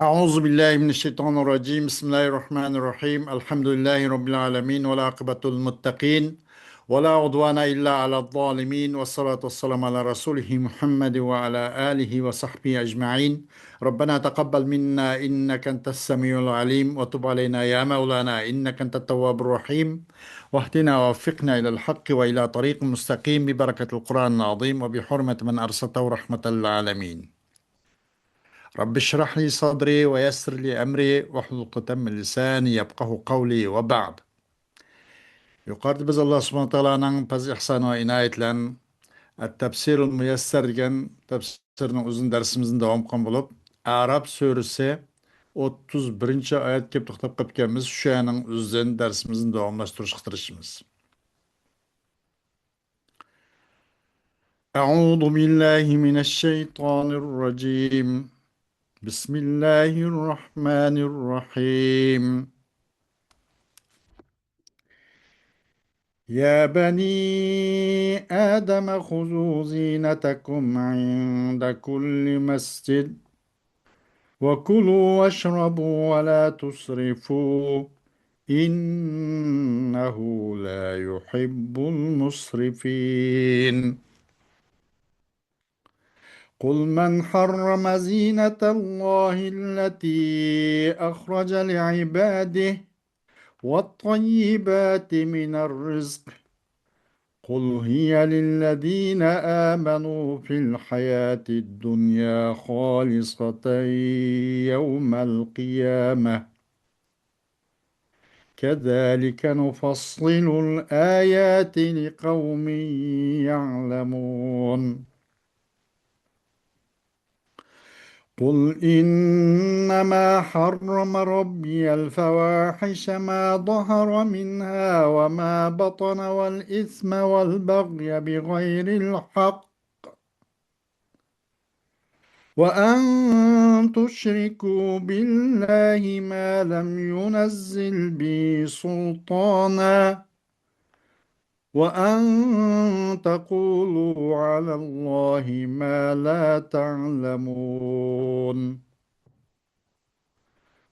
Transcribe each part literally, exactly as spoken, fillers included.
أعوذ بالله من الشيطان الرجيم. بسم الله الرحمن الرحيم. الحمد لله رب العالمين، والعاقبة للمتقين، ولا عدوان إلا على الظالمين، والصلاة والسلام على رسوله محمد وعلى آله وصحبه أجمعين. ربنا تقبل منا إنك أنت السميع العليم، وتب علينا يا مولانا إنك أنت التواب الرحيم، واهدنا ووفقنا إلى الحق وإلى طريق مستقيم ببركة القرآن العظيم وبحرمة من أرسلته رحمة للعالمين. رب اشرح لي صدري ويسر لي أمري واحلل عقدة من لساني يفقهوا قولي وبعد. يۇقىرىدا بىز ئاللا سۇبھانەھۇ ۋە تائالانىڭ پەزلى ئىھسانى ۋە ئىنايىتى بىلەن ئەت-تەپسىرۇل مۇيەسسەر دېگەن تەپسىرنىڭ ئۆزىنى دەرسىمىزنى داۋام قىلغان بولۇپ، ئەئراف سۈرىسى ئوتتۇز بىرىنچى ئايەتكە كېلىپ توختاپ قاپتىكەنمىز. شۇ يەرنىڭ ئۆزىدىن دەرسىمىزنى داۋاملاشتۇرۇشقا تىرىشىمىز. أعوذ بالله من الشيطان الرجيم. بسم الله الرحمن الرحيم. يا بني آدم خذوا زينتكم عند كل مسجد وكلوا واشربوا ولا تسرفوا إنه لا يحب المسرفين. قل من حرم زينة الله التي أخرج لعباده والطيبات من الرزق قل هي للذين آمنوا في الحياة الدنيا خالصة يوم القيامة كذلك نفصل الآيات لقوم يعلمون. قل إنما حرم ربي الفواحش ما ظهر منها وما بطن والإثم والبغي بغير الحق وأن تشركوا بالله ما لم ينزل به سلطانا وأن تقولوا على الله ما لا تعلمون.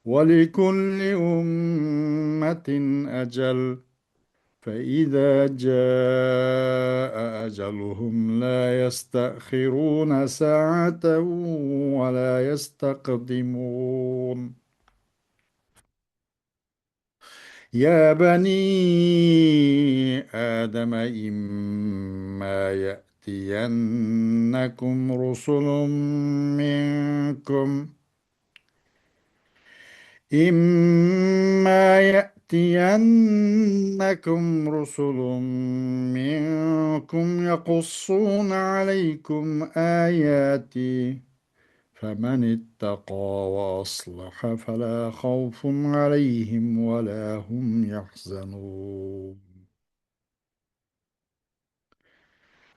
ولكل أمة أجل فإذا جاء أجلهم لا يستأخرون ساعة ولا يستقدمون. يا بني آدم إما يأتينكم رسل منكم إما يأتينكم رسل منكم يقصون عليكم آياتي فمن اتقى وأصلح فلا خوف عليهم ولا هم يحزنون.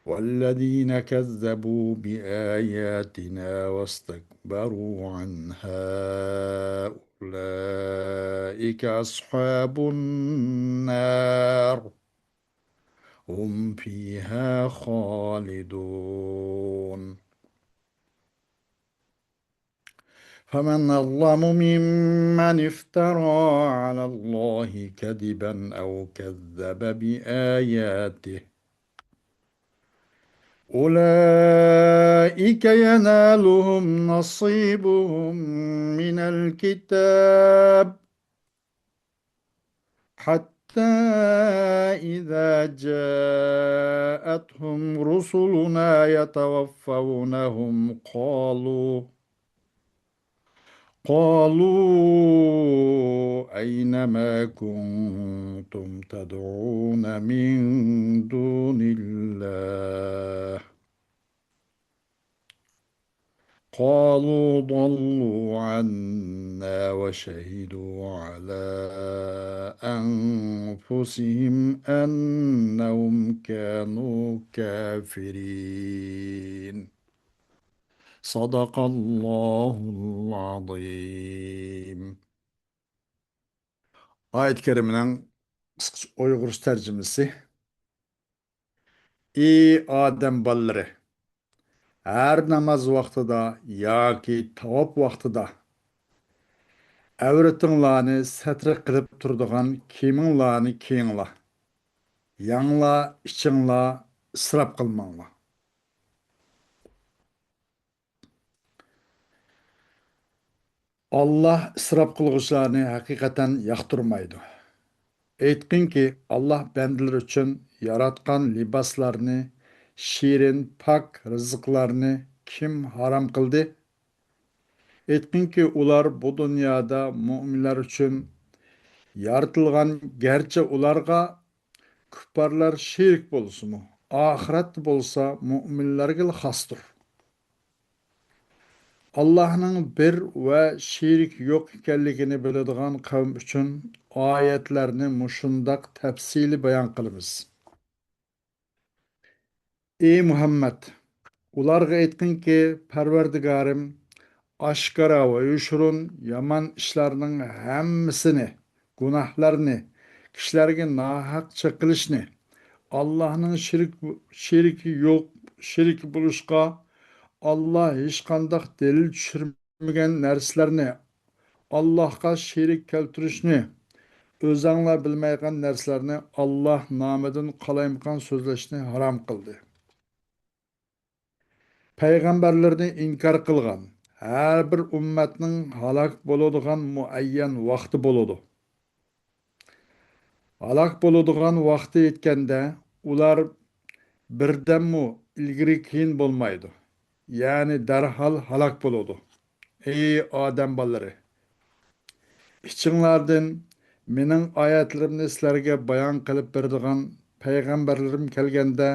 والذين كذبوا بآياتنا واستكبروا عنها أولئك أصحاب النار هم فيها خالدون. فمن أظلم ممن افترى على الله كذبا أو كذب بآياته أولئك ينالهم نصيبهم من الكتاب حتى إذا جاءتهم رسلنا يتوفونهم قالوا قالوا أين ما كنتم تدعون من دون الله قالوا ضلوا عنا وشهدوا على أنفسهم أنهم كانوا كافرين. صدق الله العظيم. ئايەت كەرىمىنىڭ قىسقىچە ئۇيغۇرچە تەرجىمىسى. ئى ئادەم بالىلىرى! ھەر ناماز ۋاقتىدا ياكى تاۋاپ ۋاقتىدا ئەۋرىتىڭلارنى سەترە قىلىپ تۇرىدىغان كىيىمىڭلارنى كىيىڭلار. يەڭلار، ئىچىڭلار، ئىسراپ قىلماڭلار. ئاللاھ ئىسراپ قىلغۇچىلارنى ھەقىقەتەن ياقتۇرمايدۇ. ئېيتقىنكى، ئاللاھ بەندىلىرى ئۈچۈن ياراتقان لىباسلارنى، شېرىن، پاك رىزىقلارنى كىم ھارام قىلدى؟ ئېيتقىنكى، ئۇلار بۇ دۇنيادا مۆمىنلەر ئۈچۈن يارىتىلغان، گەرچە ئۇلارغا كۇپپارلار شېرىك بولسىمۇ، ئاخىرەتتە بولسا مۆمىنلەرگىلا خاستۇر. ئاللاھنىڭ بىر ۋە شېرىكى يوق ئىكەنلىكىنى بىلىدىغان قەۋم ئۈچۈن ئايەتلەرنى مۇشۇنداق تەپسىلىي بايان قىلىمىز. ئى مۇھەممەد، ئۇلارغا ئېيتقىنكى، پەرۋەردىگارىم ئاشكارا ۋە يوشۇرۇن يامان ئىشلارنىڭ ھەممىسىنى، گۇناھلارنى، كىشىلەرگە ناھەق چېقىلىشنى، ئاللاھنىڭ شېرىك، شېرىكى يوق، شېرىكى بولۇشقا، ئاللاھ ھېچقانداق دەلىل چۈشۈرمىگەن نەرسىلەرنى، ئاللاھقا شېرىك كەلتۈرۈشنى، ئۆزەڭلار بىلمەيدىغان نەرسىلەرنى ئاللاھ نامىدىن قالايمىقان سۆزلەشنى ھارام قىلدى. پەيغەمبەرلىرىنى ئىنكار قىلغان، ھەر بىر ئۈممەتنىڭ ھالاك بولىدىغان مۇئەييەن ۋاقتى بولىدۇ. ھالاك بولىدىغان ۋاقتى يەتكەندە، ئۇلار بىردەممۇ ئىلگىرى-كېيىن بولمايدۇ، يەنى دەرھال ھالاك بولىدۇ. ئەي ئادەم بالىلىرى! ئىچىڭلاردىن مېنىڭ ئايەتلىرىمنى سىلەرگە بايان قىلىپ بېرىدىغان پەيغەمبەرلىرىم كەلگەندە،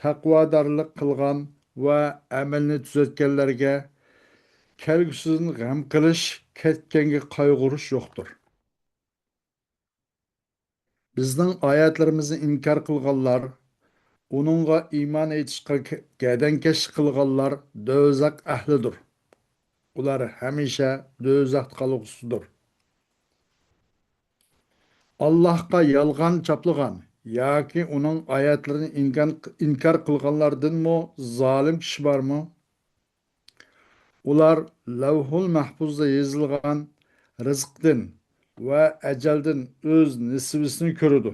تەقۋادارلىق قىلغان ۋە ئەمەلنى تۈزەتكەنلەرگە كەلگۈسىدىن غەم قىلىش، كەتكەنگە قايغۇرۇش يوقتۇر. بىزنىڭ ئايەتلىرىمىزنى ئىنكار قىلغانلار، ئۇنىڭغا ئىمان ئېيتىشقا ك-، گەدەنكەشلىك قىلغانلار دوزاخ ئەھلىدۇر. ئۇلار ھەمىشە دوزاختا قالغۇسىدۇر. ئاللاھقا يالغان چاپلىغان ياكى ئۇنىڭ ئايەتلىرىنى ئىنكان-، ئىنكار قىلغانلاردىنمۇ زالىم كىشى بارمۇ؟ ئۇلار لەۋھۇل مەھپۇزدا يېزىلغان رىزىقتىن ۋە ئەجەلدىن ئۆز نېسىۋىسىنى كۆرىدۇ.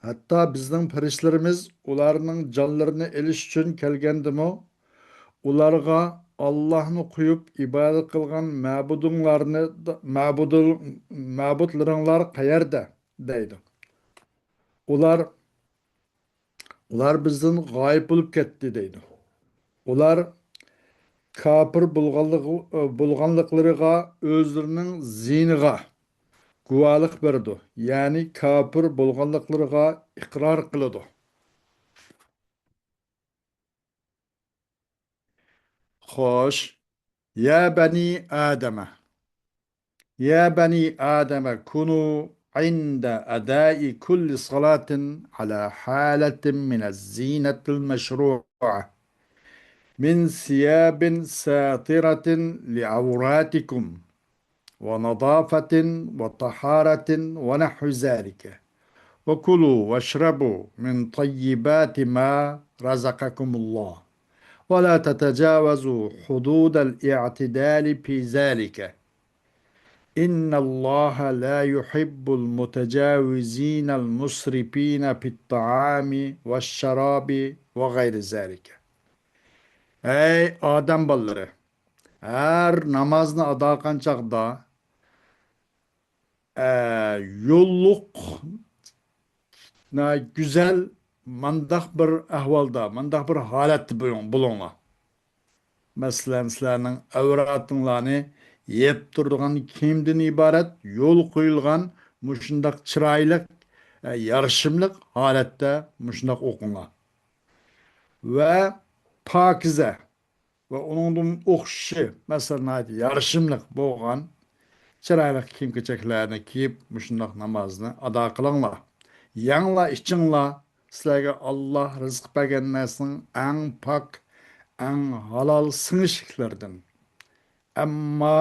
ھەتتا بىزنىڭ پەرىشتىلىرىمىز ئۇلارنىڭ جانلىرىنى ئېلىش ئۈچۈن كەلگەندىمۇ، ئۇلارغا، «ئاللاھنى قويۇپ ئىبادەت قىلغان مەبۇدۇڭلارنى، مەبۇدۇ-، مەبۇدلىرىڭلار قەيەردە؟» دەيدۇ. ئۇلار، «ئۇلار بىزدىن غايىب بولۇپ كەتتى» دەيدۇ. ئۇلار كاپىر بولغانلىقى، بولغانلىقلىرىغا ئۆزلىرىنىڭ زىيىنىغا گۇۋاھلىق بېرىدۇ، يەنى كاپىر بولغانلىقلىرىغا ئىقرار قىلىدۇ. خوش، يا بني آدم، يا بني آدم، كونوا عند أداء كل صلاة على حالة من الزينة المشروعة، من ثياب ساترة لعوراتكم، ونظافة وطهارة ونحو ذلك، وكلوا واشربوا من طيبات ما رزقكم الله، ولا تتجاوزوا حدود الاعتدال في ذلك، إن الله لا يحب المتجاوزين المسرفين في الطعام والشراب وغير ذلك. ئەي ئادەم بالىلىرى! ھەر نامازنى ئادا قىلغان چاغدا، ئە، يوللۇق، ناھايىتى گۈزەل، مانداق بىر ئەھۋالدا، مانداق بىر ھالەتتە بولۇڭ-، بولۇڭلار. مەسىلەن، سىلەرنىڭ ئەۋراتىڭلارنى يېپىپ تۇرىدىغان كىيىمدىن ئىبارەت يول قويۇلغان مۇشۇنداق چىرايلىق، ئە، يارىشىملىق ھالەتتە مۇشۇنداق ئوقۇڭلار. ۋە پاكىزە ۋە ئۇنىڭدىن ئوخشىشى، مەسىلەن، ناھايىتى يارىشىملىق بولغان چىرايلىق كىيىم-كېچەكلەرنى كىيىپ، مۇشۇنداق نامازنى ئادا قىلىڭلار. يەڭلار، ئىچىڭلار، سىلەرگە ئاللاھ رىزىق بەرگەن نەرسىنىڭ ئەڭ پاك، ئەڭ ھالال سىڭىشلىكلىرىدىن. ئەمما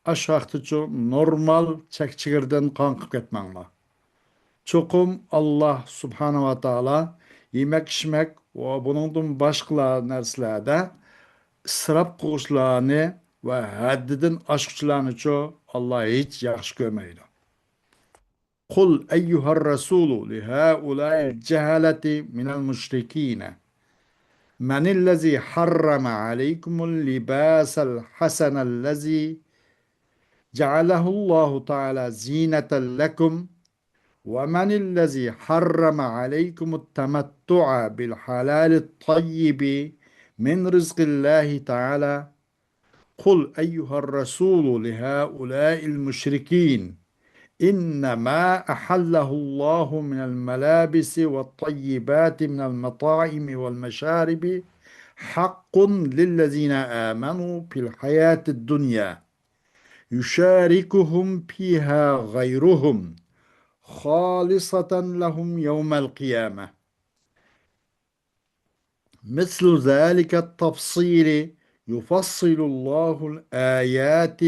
ئاشۇ ۋاقىتتىچۇ نورمال چەك-چېگرىدىن قاڭقىپ كەتمەڭلار. چوقۇم ئاللاھ سۇبھانەھۇ ۋە تائالا يېمەك-ئىچمەك ۋە بۇنىڭدىن باشقىلار نەرسىلەردە ئىسراپ قىلغۇچىلارنى ۋە ھەددىدىن ئاشقۇچىلارنىچۇ ئاللا ھېچ ياخشى كۆرمەيدۇ. قل أيها الرسول لهؤلاء الجهلة من المشركين، من الذي حرم عليكم اللباس الحسن الذي جعله الله تعالى زينة لكم، ومن الذي حرم عليكم التمتع بالحلال الطيب من رزق الله تعالى؟ قل أيها الرسول لهؤلاء المشركين، إنما أحله الله من الملابس والطيبات من المطاعم والمشارب حق للذين آمنوا في الحياة الدنيا يشاركهم فيها غيرهم خالصة لهم يوم القيامة. مثل ذلك التفصيل يفصل الله الآيات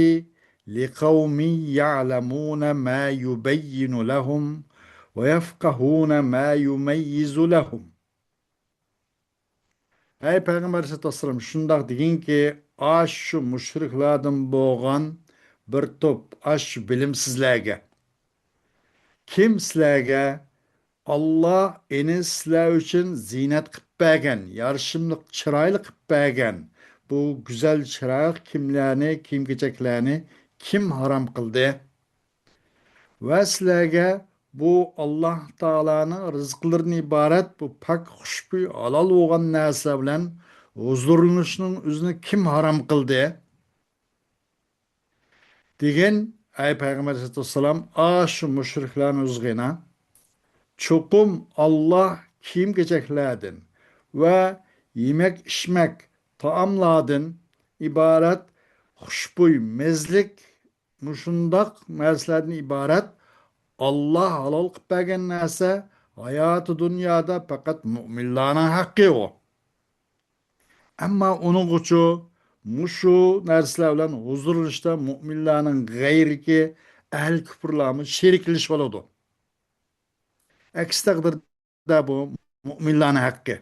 لقوم يعلمون ما يبين لهم ويفقهون ما يميز لهم. ئەي پەيغەمبەر ئەلەيھىسسالاتۇ ۋەسسالام، شۇنداق دېگىنكى، ئاشۇ مۇشرىكلاردىن بولغان بىر توپ ئاشۇ بىلىمسىزلەرگە، كىم سىلەرگە ئاللا ئېنى سىلەر ئۈچۈن زىينەت قىلىپ بەرگەن، يارىشىملىق، چىرايلىق قىلىپ بەرگەن بۇ گۈزەل، چىرايلىق كىيىملەرنى، كىيىم-كېچەكلەرنى كىم ھارام قىلدى؟ ۋە سىلەرگە بۇ ئاللا تائالانىڭ رىزقلىرىدىن ئىبارەت بۇ پاك، خۇشبۇي، ھالال بولغان نەرسىلەر بىلەن ھۇزۇرلىنىشنىڭ ئۆزىنى كىم ھارام قىلدى؟ دېگىن، ئەي پەيغەمبەر ئەلەيھىسسالاتۇ ۋەسسالام، ئاشۇ مۇشرىكلارنى ئۇزغىنا. چوقۇم ئاللا كىيىم-كېچەكلەردىن ۋە يېمەك-ئىچمەك، تائاملاردىن ئىبارەت خۇشبۇي، مەززىلىك، مۇشۇنداق نەرسىلەردىن ئىبارەت ئاللا ھالال قىلىپ بەرگەن نەرسە ھاياتى دۇنيادا پەقەت مۇئمىنلارنىڭ ھەققى ئۇ. ئەمما ئۇنىڭغىچۇ مۇشۇ نەرسىلەر بىلەن ھۇزۇرلىنىشتا مۇئمىنلارنىڭ غەيرىكى ئەھلى كۇپۇرلارمۇ شېرىكلىشىۋالىدۇ. ئەكس تەقدىردە بۇ مۇئمىنلارنىڭ ھەققى.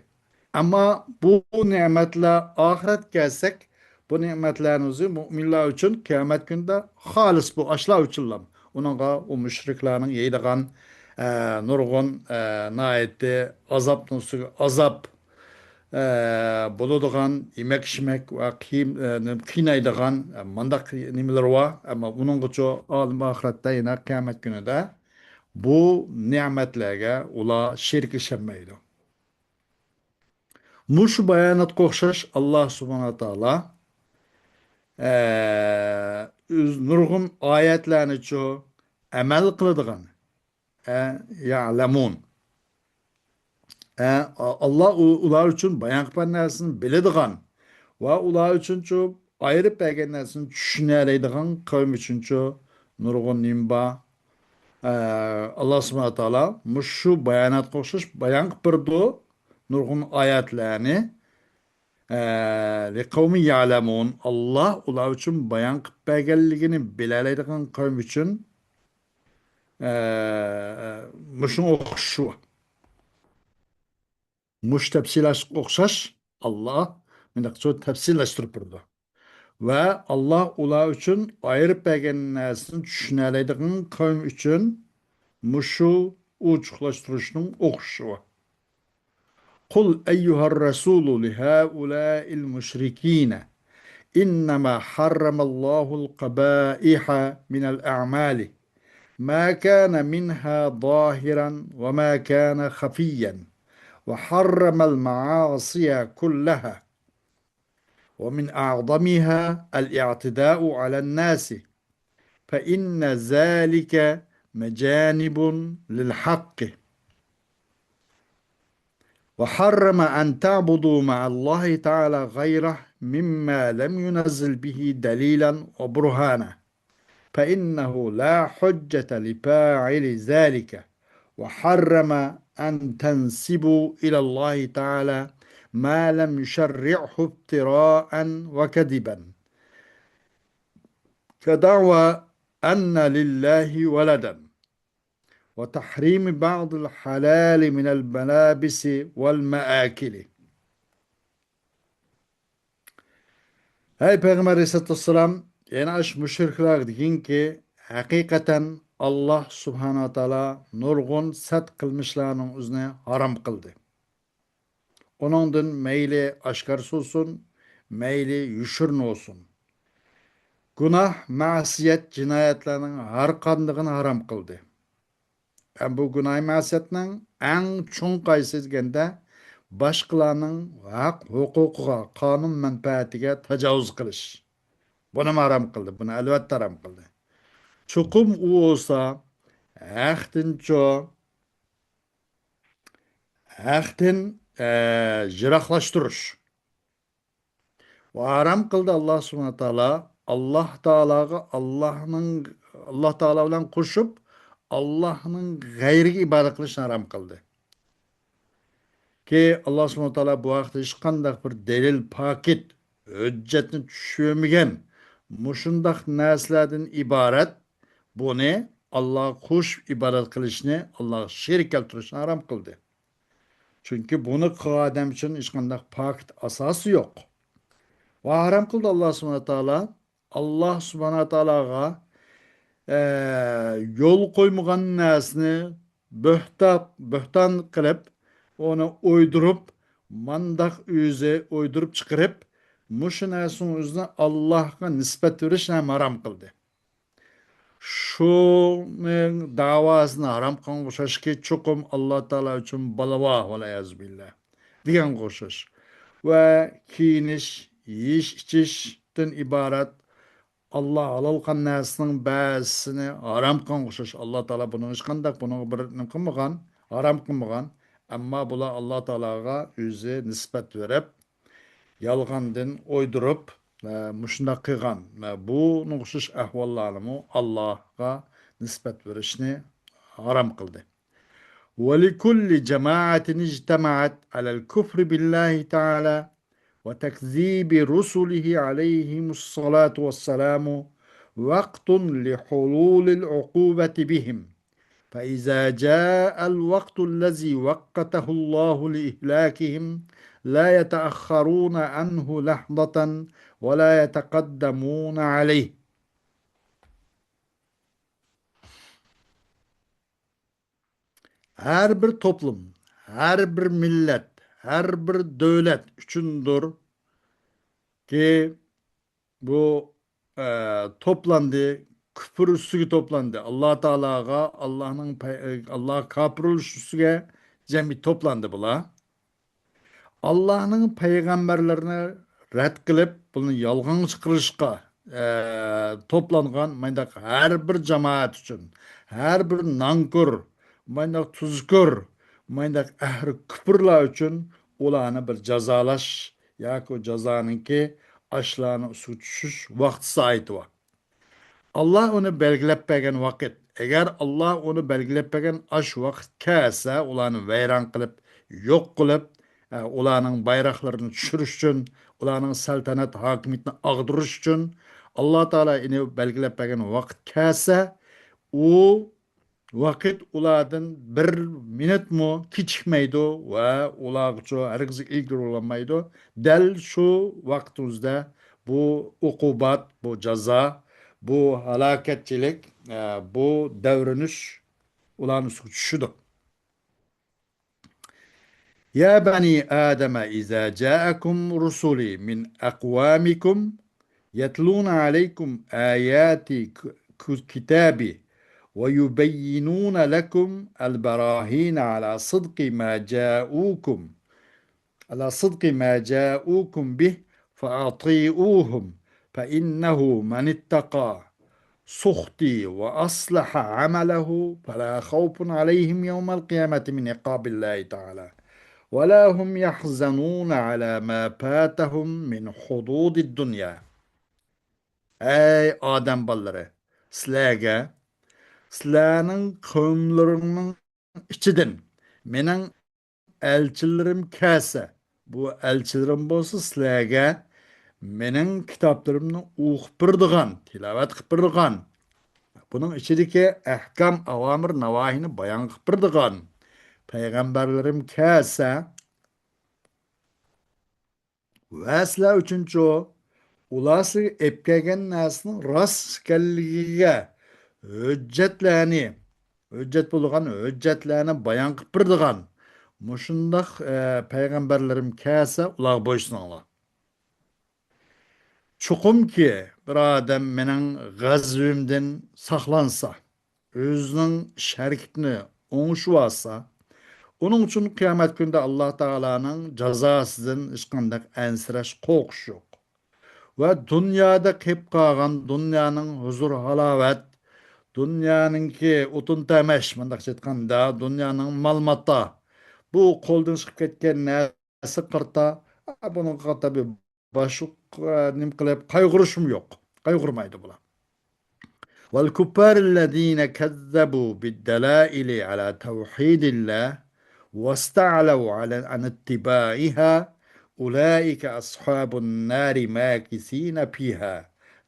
ئەمما بۇ نېمەتلەر ئاخىرەتكە كەلسەك، بۇ نېمەتلەرنىڭ ئۆزى مۇئمىنلار ئۈچۈن قىيامەت كۈنىدە خالىس بۇ ئاشۇلار ئۈچۈنلا. ئۇنىڭغا ئۇ مۇشرىكلارنىڭ يەيدىغان، ئە، نۇرغۇن، ئە، ناھايىتى ئازابنىڭ ئۈستىگە ئازاب، ئە، بولىدىغان يېمەك-ئىچمەك ۋە كىيىم، ئە، نېمە، قىينايدىغان، ئە، مانداق نېمىلىرى بار. ئەمما ئۇنىڭغىچۇ ئالەم ئاخىرەتتە يەنە قىيامەت كۈنىدە بۇ نېمەتلەرگە ئۇلار شېرىكلىشەلمەيدۇ. مۇشۇ باياناتقا ئوخشاش ئاللا سۇبھانەھۇ ۋە تائالا، ئە، ئۆز نۇرغۇن ئايەتلەرنىچۇ ئەمەل قىلىدىغان، ئە، يەلەمۇن. ئە، ئاللا ئۇ-، ئۇلار ئۈچۈن بايان قىلغان نەرسىنى بىلىدىغان ۋە ئۇلار ئۈچۈنچۇ ئايرىپ بەرگەن نەرسىنى چۈشىنەلەيدىغان قەۋم ئۈچۈنچۇ نۇرغۇن نېمە بار؟ ئە، ئاللا سۇبھانەھۇ ۋە تائالا مۇشۇ باياناتقا ئوخشاش بايان قىلىپ بېرىدۇ نۇرغۇن ئايەتلەرنى. ئە، لىقەۋمى يەلەمۇن، ئاللا ئۇلار ئۈچۈن بايان قىلىپ بەرگەنلىكىنى بىلەلەيدىغان قەۋم ئۈچۈن، ئە، مۇشۇنىڭغا ئوخشىشى بار. مۇشۇ تەپسىرلاشقا ئوخشاش ئاللا مۇنداقچە تەپسىرلەشتۈرۈپ بېرىدۇ. ۋە ئاللا ئۇلار ئۈچۈن ئايرىپ بەرگەن نەرسىنى چۈشىنەلەيدىغان قەۋم ئۈچۈن مۇشۇ ئوچۇقلاشتۇرۇشنىڭ ئوخشىشى بار. قل أيها الرسول لهؤلاء المشركين إنما حرم الله القبائح من الأعمال ما كان منها ظاهرا وما كان خفيا وحرم المعاصي كلها ومن أعظمها الاعتداء على الناس فإن ذلك مجانب للحق وحرم أن تعبدوا مع الله تعالى غيره مما لم ينزل به دليلا وبرهانا فإنه لا حجة لفاعل ذلك وحرم أن تنسبوا إلى الله تعالى ما لم يشرعه افتراء وكذبا كدعوى أن لله ولدا وتحريم بعض الحلال من الملابس والمآكل. ھەي پەيغەمبەر ئەلەيھىسسالاتۇ ۋەسسالام، يەنە ئاشۇ مۇشرىكلارغا دېگىنكى، ھەقىقەتەن ئاللاھ سۇبھانەھۇ ۋە تائالا نۇرغۇن سەت قىلمىشلارنىڭ ئۆزىنى ھارام قىلدى. ئۇنىڭدىن مەيلى ئاشكارىسى بولسۇن، مەيلى يوشۇرۇن بولسۇن. گۇناھ، مەسىيەت، جىنايەتلەرنىڭ ھەر قاندىقىنى ھارام قىلدى. ھەم بۇ گۇناھ مەسىيەتنىڭ ئەڭ چوڭ قايسى دېگەندە، باشقىلارنىڭ ھەق ھوقۇقىغا، قانۇن مەنپەئەتىگە تاجاۋۇز قىلىش. بۇنىمۇ ھارام قىلدى، بۇنى ئەلۋەتتە ھارام قىلدى. چوقۇم ئۇ بولسا ھەقتىنچۇ، ھەقتىن، ئە، يىراقلاشتۇرۇش. ۋە ھارام قىلدى ئاللاھ سۇبھانەھۇ ۋە تائالا. ئاللاھ تائالاغا، ئاللاھنىڭ، ئاللاھ تائالا بىلەن قوشۇپ، ئاللاھنىڭ غەيرىگە ئىبادەت قىلىشنى ھارام قىلدى. كى، ئاللاھ سۇبھانەھۇ ۋە تائالا بۇ ھەقتە ھېچقانداق بىر دەلىل، پاكىت، ھۆججەتنى چۈشۈرمىگەن مۇشۇنداق نەرسىلەردىن ئىبارەت، بۇنى ئاللاھقا قوشۇپ ئىبادەت قىلىشنى، ئاللاھقا شېرىك كەلتۈرۈشنى ھارام قىلدى. چۈنكى بۇنى قىلغان ئادەم ئۈچۈن ھېچقانداق پاكىت، ئاساسى يوق. ۋە ھارام قىلدى ئاللاھ سۇبھانەھۇ ۋە تائالا. ئاللاھ سۇبھانەھۇ ۋە تائالاغا، ئە، يول قويمىغان نەرسىنى بۆھتا-، بۆھتان قىلىپ، ئۇنى ئويدۇرۇپ، مانداق ئۆزى ئويدۇرۇپ چىقىرىپ، مۇشۇ نەرسىنىڭ ئۆزىنى ئاللاھقا نىسبەت بېرىشنى ھەم ھارام قىلدى. شۇنىڭ داۋاسىنى ھارام قىلغانغا ئوخشاشكى، چوقۇم ئاللاھ تائالا ئۈچۈن بالا بار، ۋەلئىيازۇ بىللاھ، دېگەنگە ئوخشاش. ۋە كىيىنىش، يېيىش، ئىچىشتىن ئىبارەت ئاللاھ ھالال قىلغان نەرسىنىڭ بەزىسىنى ھارام قىلغانغا ئوخشاش. ئاللاھ تائالا بۇنىڭ ھېچقانداق، بۇنىڭغا بىر نېمە قىلمىغان، ھارام قىلمىغان. ئەمما بۇلار ئاللاھ تائالاغا ئۆزى نىسبەت بېرىپ، يالغاندىن ئويدۇرۇپ، ئە، مۇشۇنداق قىلغان. ئە، بۇنىڭغا ئوخشاش ئەھۋاللارنىمۇ ئاللاھقا نىسبەت بېرىشنى ھارام قىلدى. ولكل جماعة اجتمعت على الكفر بالله تعالى وتكذيب رسله عليهم الصلاة والسلام وقت لحلول العقوبة بهم، فإذا جاء الوقت الذي وقته الله لإهلاكهم لا يتأخرون عنه لحظة ولا يتقدمون عليه. ھەر بىر توپلۇم، ھەر بىر مىللەت، ھەر بىر دۆلەت ئۈچۈندۇركى، بۇ، ئە، توپلاندى، كۇپۇر ئۈستىگە توپلاندى. ئاللاھ تائالاغا، ئاللاھنىڭ پەي-، ئاللاھقا كاپىر بولۇش ئۈستىگە جەمئىي توپلاندى بۇلار. ئاللاھنىڭ پەيغەمبەرلىرىنى رەت قىلىپ، بۇنى يالغانغا چىقىرىشقا، ئە، توپلانغان مانداق ھەر بىر جامائەت ئۈچۈن، ھەر بىر نانكور، مانداق تۇزكور، مانداق ئەھلى كۇپۇرلار ئۈچۈن ئۇلارنى بىر جازالاش ياكى ئۇ جازانىڭكى ئاشۇلارنىڭ ئۈستىگە چۈشۈش ۋاقتى سائىتى بار. ئاللاھ ئۇنى بەلگىلەپ بەرگەن ۋاقىت، ئەگەر ئاللاھ ئۇنى بەلگىلەپ بەرگەن ئاشۇ ۋاقىت كەلسە، ئۇلارنى ۋەيران قىلىپ، يوق قىلىپ، ئە، ئۇلارنىڭ بايراقلىرىنى چۈشۈرۈش ئۈچۈن، ئۇلارنىڭ سەلتەنەت ھاكىمىيىتىنى ئاغدۇرۇش ئۈچۈن، ئاللاھ تائالا ئۇنى بەلگىلەپ بەرگەن ۋاقىت كەلسە، ئۇ ۋاقىت ئۇلاردىن بىر مىنۇتمۇ كېچىكمەيدۇ ۋە ئۇلارغىچۇ ھەرگىز ئىلگىرى بولالمايدۇ. دەل شۇ ۋاقتىمىزدا بۇ ئوقۇبات، بۇ جازا، بۇ ھالاكەتچىلىك، ئە، بۇ دەۋرىنىش ئۇلارنىڭ ئۈستىگە چۈشىدۇ. يا بني آدم إذا جاءكم رسلي من أقوامكم يتلون عليكم آيات ك-، ك-، كتابي ويبينون لكم البراهين على صدق ما جاءوكم، على صدق ما جاءوكم به فأطيعوهم، فإنه من اتقى سخطي وأصلح عمله فلا خوف عليهم يوم القيامة من عقاب الله تعالى ولا هم يحزنون على ما فاتهم من حظوظ الدنيا. ئەي ئادەم بالىلىرى، سىلەرگە، سىلەرنىڭ قەۋملىرىڭنىڭ ئىچىدىن مېنىڭ ئەلچىلىرىم كەلسە، بۇ ئەلچىلىرىم بولسا سىلەرگە مېنىڭ كىتابلىرىمنى ئوقۇپ بېرىدىغان، تىلاۋەت قىلىپ بېرىدىغان، بۇنىڭ ئىچىدىكى ئەھكام، ئاۋامىر، ناۋاھىنى بايان قىلىپ بېرىدىغان پەيغەمبەرلىرىم كەلسە، ۋە سىلەر ئۈچۈنچۇ، ئۇلار سىزگە ئېلىپ كەلگەن نەرسىنىڭ راست ئىكەنلىكىگە ھۆججەتلەرنى، ھۆججەت بولىدىغان ھۆججەتلەرنى بايان قىلىپ بېرىدىغان مۇشۇنداق، ئە، پەيغەمبەرلىرىم كەلسە، ئۇلارغا بويسۇنۇڭلار. چوقۇمكى بىر ئادەم مېنىڭ غەزىپىمدىن ساقلانسا، ئۆزىنىڭ ئىش ھەرىكىتىنى ئوڭشىۋالسا، ئۇنىڭ ئۈچۈن قىيامەت كۈنىدە ئاللا تائالانىڭ جازاسىدىن ھېچقانداق ئەنسىرەش، قورقۇش يوق. ۋە دۇنيادا قېلىپ قالغان دۇنيانىڭ ھۇزۇر-ھالاۋەت، دۇنيانىڭكى ئوتۇن-تەمەش، مۇنداقچە ئېيتقاندا، دۇنيانىڭ مال-ماتا، بۇ قولدىن چىقىپ كەتكەن نەرسە قارىتا، بۇنىڭغا قارىتا بىر باش، نېمە قىلىپ قايغۇرۇشمۇ يوق. قايغۇرمايدۇ بۇلار. والكفار الذين كذبوا بالدلائل على توحيد الله واستعلوا على، عن اتباعها أولئك أصحاب النار ماكثين فيها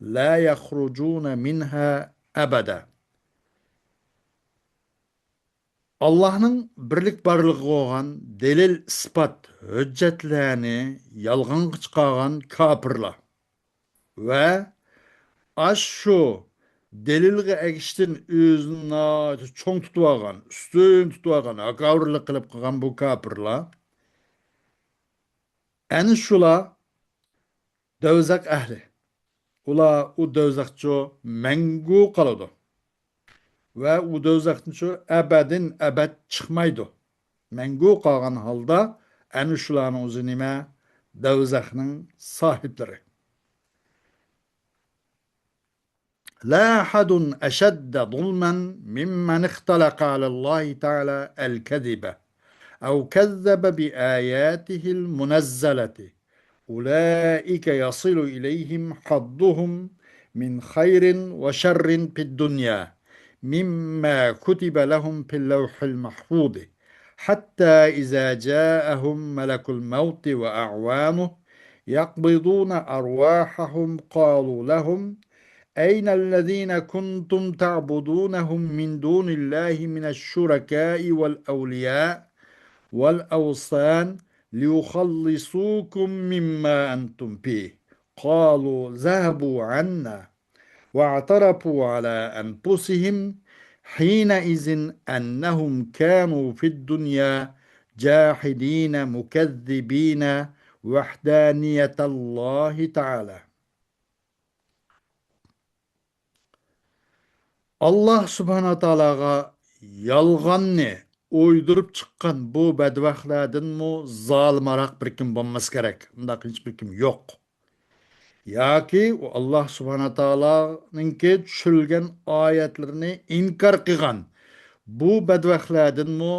لا يخرجون منها أبدا. ئاللاھنىڭ بىرلىك بارلىقىغا بولغان دەلىل-ئىسپات ھۆججەتلەرنى يالغانغا چىقارغان كاپىرلار ۋە ئاشۇ دەلىلگە ئەگىشىشتىن ئۆزىنى ناھايىتى چوڭ تۇتۇۋالغان، ئۈستۈن تۇتۇۋالغان، ھاكاۋۇرلۇق قىلىپ قىلغان بۇ كاپىرلار، ئەنە شۇلار دوزاخ ئەھلى. ئۇلار ئۇ دوزاخچۇ مەڭگۈ قالىدۇ. ۋە ئۇ دوزاختىنچۇ ئەبەدىن ئەبەد چىقمايدۇ. مەڭگۈ قالغان ھالدا ئەنە شۇلارنىڭ ئۆزى نېمە؟ دوزاخنىڭ ساھىبلىرى. لا أحد أشد ظلما ممن اختلق على الله تعالى الكذب أو كذب بآياته المنزلة. أولئك يصل إليهم حظهم من خير وشر في الدنيا مما كتب لهم في اللوح المحفوظ، حتى إذا جاءهم ملك الموت وأعوانه يقبضون أرواحهم قالوا لهم أين الذين كنتم تعبدونهم من دون الله من الشركاء والأولياء والأوثان ليخلصوكم مما أنتم فيه؟ قالوا ذهبوا عنا واعترفوا على أنفسهم حينئذ أنهم كانوا في الدنيا جاحدين مكذبين وحدانية الله تعالى. ئاللاھ سۇبھانەھۇ ۋە تائالاغا يالغاننى ئويدۇرۇپ چىققان بۇ بەدبەختلەردىنمۇ زالىمراق بىر كىم بولمىسا كېرەك. ئۇنداق ھېچبىر كىم يوق. ياكى ئۇ ئاللاھ سۇبھانەھۇ ۋە تائالانىڭكى چۈشۈرۈلگەن ئايەتلىرىنى ئىنكار قىلغان بۇ بەدبەختلەردىنمۇ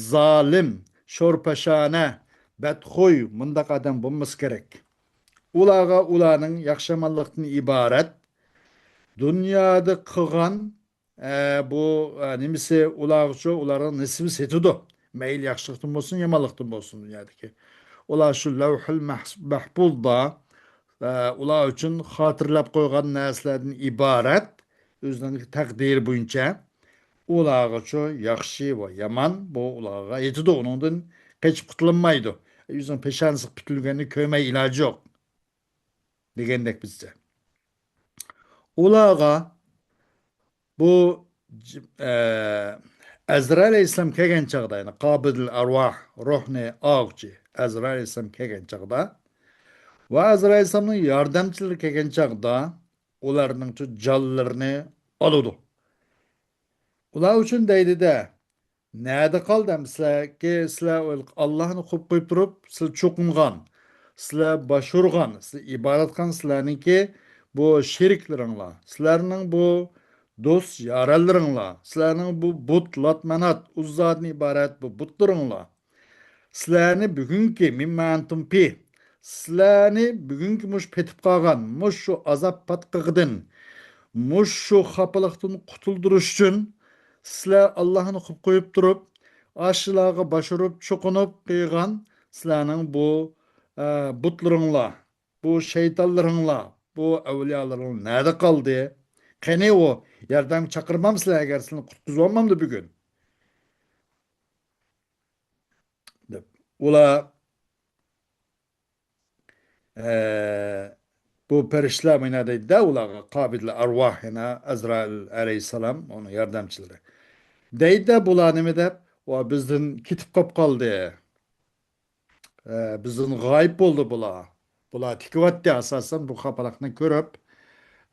زالىم، شورپاشانە، بەتخۇي مۇنداق ئادەم بولمىسا كېرەك. ئۇلارغا ئۇلارنىڭ ياخشى-يامانلىقتىن ئىبارەت دۇنيادا قىلغان، ئە، بۇ، ئە، نېمىسى ئۇلارغىچۇ، ئۇلارنىڭ نېسىۋى سېتىدۇ. مەيلى ياخشىلىقتىن بولسۇن، يامانلىقتىن بولسۇن دۇنيادىكى. ئۇلار شۇ لەۋھۇل مەھس-، مەھپۇزدا، ئە، ئۇلار ئۈچۈن خاتىرىلەپ قويغان نەرسىلەردىن ئىبارەت، ئۆزىنىڭ تەقدىرى بويىچە ئۇلارغىچۇ ياخشى ۋە يامان، بۇ ئۇلارغا يېتىدۇ، ئۇنىڭدىن قېچىپ قۇتۇلالمايدۇ. يۈزىنىڭ پېشانىسىغا پۈتۈلگەننى كۆرمەي ئىلاجى يوق. دېگەندەك بىزچە. ئۇلارغا بۇ ج-، ئە، ئەزرائىل ئەلەيھىسسالام كەلگەن چاغدا، يەنى قابىزۇل ئەرۋاھ، روھنى ئالغۇچى ئەزرائىل ئەلەيھىسسالام كەلگەن چاغدا ۋە ئەزرائىل ئەلەيھىسسالامنىڭ ياردەمچىلىرى كەلگەن چاغدا ئۇلارنىڭچۇ جانلىرىنى ئالىدۇ. ئۇلار ئۈچۈن دەيدۇ-دە، نەدە قالدى ئەمدى سىلەركى، سىلەر ئاللاھنى قويۇپ قويۇپ تۇرۇپ، سىلەر چوقۇنغان، سىلەر باش ئۇرغان، سىلەر ئىبادەت قىلغان سىلەرنىڭكى بۇ شېرىكلىرىڭلار، سىلەرنىڭ بۇ دوست يارەنلىرىڭلار، سىلەرنىڭ بۇ بۇت، لات، مانات، ئۇززادىن ئىبارەت بۇ بۇتلىرىڭلار، سىلەرنى بۈگۈنكى مىمما ئەنتۇم فىھ، سىلەرنى بۈگۈنكى مۇشۇ پېتىپ قالغان مۇشۇ ئازاب پاتقىقىدىن، مۇشۇ خاپىلىقتىن قۇتۇلدۇرۇش ئۈچۈن سىلەر ئاللاھنى قويۇپ قويۇپ تۇرۇپ، ئاشۇلارغا باش ئۇرۇپ، چوقۇنۇپ قىلغان سىلەرنىڭ بۇ، ئە، بۇتلىرىڭلار، بۇ شەيتانلىرىڭلار، بۇ ئەۋلىيالىرىڭلار نەدە قالدى؟ قېنى ئۇ ياردەمگە چاقىرمامسىلەر، ئەگەر سىلەرنى قۇتقۇزۇۋالمامدۇ بۈگۈن؟ دەپ. ئۇلار، ئە، بۇ پەرىشتىلەر مانا دەيدۇ-دە، ئۇلارغا قابىدىل ئەرۋاھ، يەنە ئەزرائىل ئەلەيھىسسالام، ئۇنىڭ ياردەمچىلىرى. دەيدۇ-دە، بۇلار نېمە دەپ؟ ۋا بىزدىن كېتىپ قاپ قالدى. ئە، بىزدىن غايىب بولدى بۇلار. بۇلار تىكىۋەتتى ئاساسەن بۇ خاپىلىقنى كۆرۈپ،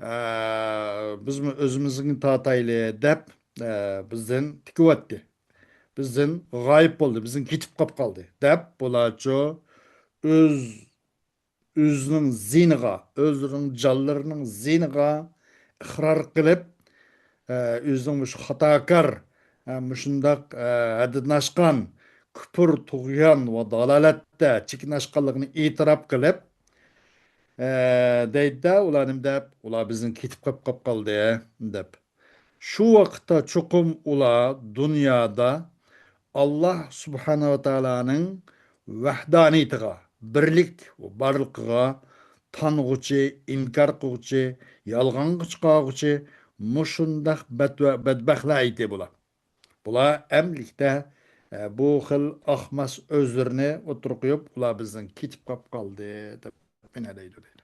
ئە، بىزمۇ ئۆزىمىزگە تارتايلى دەپ، ئە، بىزدىن تىكىۋەتتى. بىزدىن غايىب بولدى، بىزدىن كېتىپ قاپ قالدى دەپ بۇلارچۇ ئۆز، ئۆزىنىڭ زىيىنىغا، ئۆزلىرىنىڭ جانلىرىنىڭ زىيىنىغا ئىقرار قىلىپ، ئە، ئۆزىنىڭ مۇشۇ خاتاكار، ئە، مۇشۇنداق، ئە، ھەددىدىن ئاشقان كۇپۇر، تۇغيان ۋە دالالەتتە چېكىن ئاشقانلىقىنى ئېتىراپ قىلىپ، ئە، دەيدۇ-دە، ئۇلار نېمە دەپ؟ ئۇلار بىزدىن كېتىپ قاپ، قاپ قالدى دەپ. شۇ ۋاقىتتا چوقۇم ئۇلار دۇنيادا ئاللاھ سۇبھانەھۇ ۋە تائالانىڭ ۋەھدانىيىتىغا، بىرلىك ۋە بارلىقىغا تانغۇچى، ئىنكار قىلغۇچى، يالغانغا چىقارغۇچى مۇشۇنداق بەت-، بەتبەختلەر ئىدى بۇلار. بۇلار ئەمدىلىكتە، ئە، بۇ خىل ئاقماس ئۆزلىرىنى ئوتتۇرىغا قويۇپ، ئۇلار بىزدىن كېتىپ قاپ قالدى دەپ مانا دەيدۇ، دەيدۇ.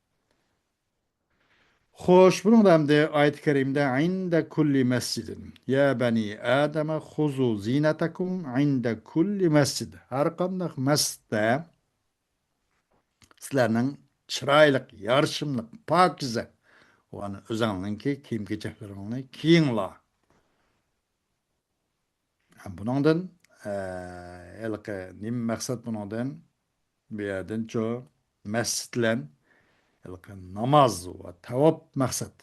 خوش، بۇنىڭدا ئەمدى ئايەت كەرىمدە عند كل مسجد، يا بني آدم خذوا زينتكم عند كل مسجد. ھەر قانداق مەسچىتتە سىلەرنىڭ چىرايلىق، يارىشىملىق، پاكىزە، ئۇ ئەنە ئۆزۈڭلارنىڭكى كىيىم-كېچەكلىرىڭلارنى كىيىڭلار. بۇنىڭدىن، ئە، ھېلىقى نېمە مەقسەت بۇنىڭدىن؟ بۇ يەردىنچۇ مەسچىت بىلەن ھېلىقى ناماز ۋە تاۋاپ مەقسەت.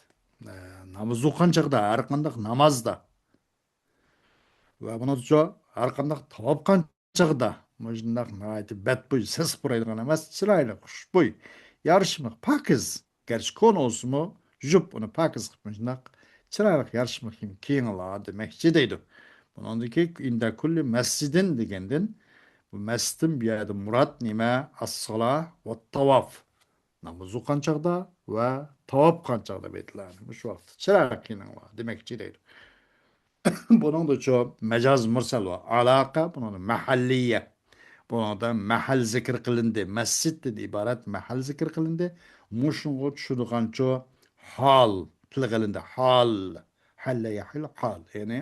ئە، ناماز ئوقۇغان چاغدا، ھەر قانداق نامازدا ۋە بۇنىڭدىچۇ ھەر قانداق تاۋاپ قىلغان چاغدا مۇشۇنداق ناھايىتى بەتبۇي، سېسىق پۇرايدىغان ئەمەس، چىرايلىق، خۇشبۇي، يارىشىملىق، پاكىز. گەرچە كونا بولسىمۇ، يۇيۇپ ئۇنى پاكىز قىلىپ مۇشۇنداق چىرايلىق، يارىشىملىق كىيىڭلار دېمەكچى دەيدۇ. بۇنىڭدىكى عند كل مسجد دېگەندىن، بۇ مەسچىتتىن بۇ يەردە مۇراد نېمە؟ ئەسسالا ۋە تاۋاف. ناماز ئوقۇغان چاغدا ۋە تاۋاپ قىلغان چاغدا بېيتلارنى مۇشۇ ۋاقىتتا چىرايلىق كىيىنىڭلار دېمەكچى دەيدۇ. بۇنىڭدىچۇ مەجاز مۇرسەل ۋە ئالاقە، بۇنىڭدا مەھەللىيە. بۇنىڭدا مەھەل زىكىر قىلىندى. مەسچىتتىن ئىبارەت مەھەل زىكىر قىلىندى. مۇشۇنىڭغا چۈشىدىغانچۇ ھال تىلغا ئېلىندى. ھال. ھەللە يەھلۇ ھال. يەنى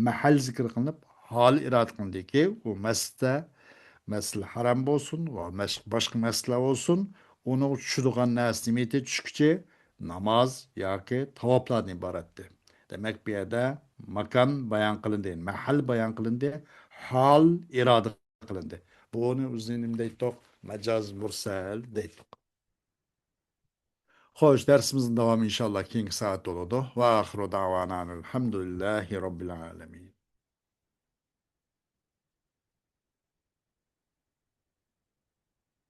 مەھەل زىكىر قىلىنىپ، ھال ئىرادە قىلىندىكى، ئۇ مەسچىتتە، مەسجىدىل ھارام بولسۇن، ۋە مەش-، باشقا مەسچىتلەر بولسۇن، ئۇنىڭغا چۈشىدىغان نەرسە نېمە ئىدى چۈشكۈچى؟ ناماز ياكى تاۋاپلاردىن ئىبارەتتى. دېمەك، بۇ يەردە ماكان بايان قىلىندى، مەھەل بايان قىلىندى، ھال ئىرادە قىلىندى. بۇنى ئۆزىنى نېمە دەيتتۇق؟ مەجاز مۇرسەل دەيتتۇق. خوش، دەرسىمىزنىڭ داۋامى ئىنشاللا كېيىنكى سائەتتە بولىدۇ. ۋە ئاخىرۇ دەۋانا ئەنىل ھەمدۇلىللاھى رەببىل ئالەمىن.